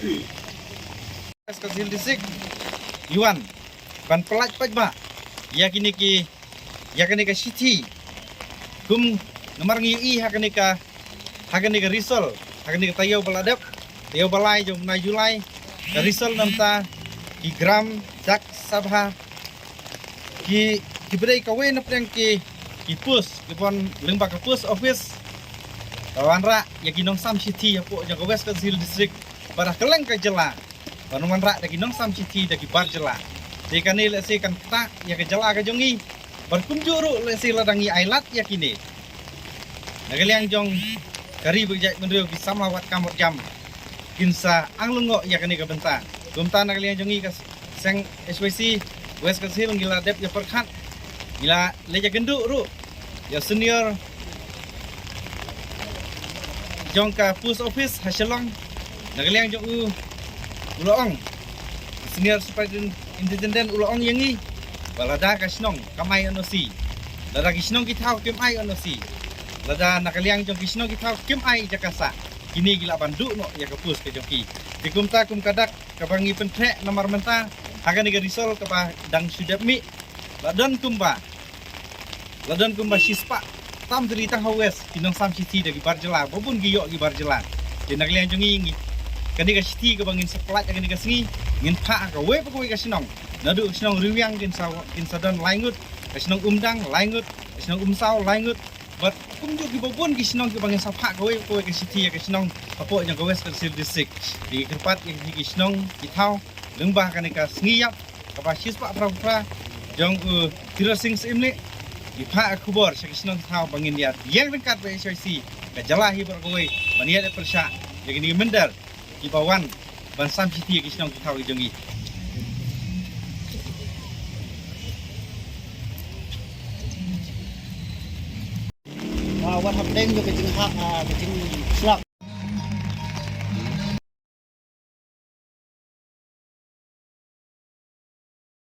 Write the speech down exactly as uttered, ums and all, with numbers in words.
West Khasi Hills District, ïa wan ban pyllait paidbah ïa kine ki, ïa kane ka shithi. Kum namar ngi ïohi ha kane ka, ha kane ka result, ha kane ka taïew ba la dep, taïew ba lai jong u bnai July, ka result namar ki gram dak sabha ki, ki briew kawei na pdeng ki, ki post, ki bun lyngba ka post office. Ka wanrah ïa ki nongsam shithi hapoh jong ka West Khasi Hills District bad ha kylleng ka jylla. Ban wanrah da ki nongsam shithi da ki bar jylla. Te kane lehse kan ktah ïa ka jylla ka jong ngi. Bad kumjuh ruh lehse lada ngi ailad ïa kine, na ka liang jong ka ri bad ka jaitbynriew, ki samla wad kam wad jam kin sa ang lyngngoh ïa kane ka bynta. Kumta na ka liang jong ngi ka seng H Y C West Khasi Hills ngi la dep ïa pyrkhat, ngi la leit ïakynduh ruh ïa senior jong ka post office ha Shillong. Na ka liang jong u, u la ong, senior superintendent u la ong ïa ngi ba lada ka shnong kam ai N O C, lada ki shnong ki thaw kim ai N O C, lada na ka liang jong ki shnong ki thaw kim ai jaka sah, kine ki lah ban duh noh ïa ka post ka jong ki. Te kumta kum ka dak kaba ngi pyntheh namar mynta ha kane ka result kaba dang shu dep mih, la don kumba, la don kumba shispah tam tylli tang ha West ki nongsam shithi da ki bar jylla, ba bun ki ïoh ki bar jylla. Te na ka liang jong ngi, ngi, kane ka shithi kaba ngin sa pyllait ha kane ka sngi, ngin phah ha kawei pa kawei ka shnong. Naduh ka shnong Riwiang kin sa, kin sa don lai ngut, ka shnong Umdang lai ngut, ka shnong Umsaw lai ngut, bad kumjuh kiba bun ki shnong kiba ngin sa phah kawei pa kawei ka shithi ïa ka shnong hapoh jong ka West Khasi Hills District. Te ngi kyrpad ïa ki shnong ki thaw lyngba kane ka sngi ïap kaba shispah phra phra jong u Tirot Sing Syiem Lik, ki phah ka khubor sha ki shnong ki thaw ba ngin ïa ïeng ryngkat bad H Y C, ka jylla hi baroh kawei, ban ïa pyrshah ïa kine ki mynder kiba wan ban sam shithi ïa ki shnong ki thaw ki jong ngi. Ah, wat hapdeng jong ka jinghap, ah, ka jingslap.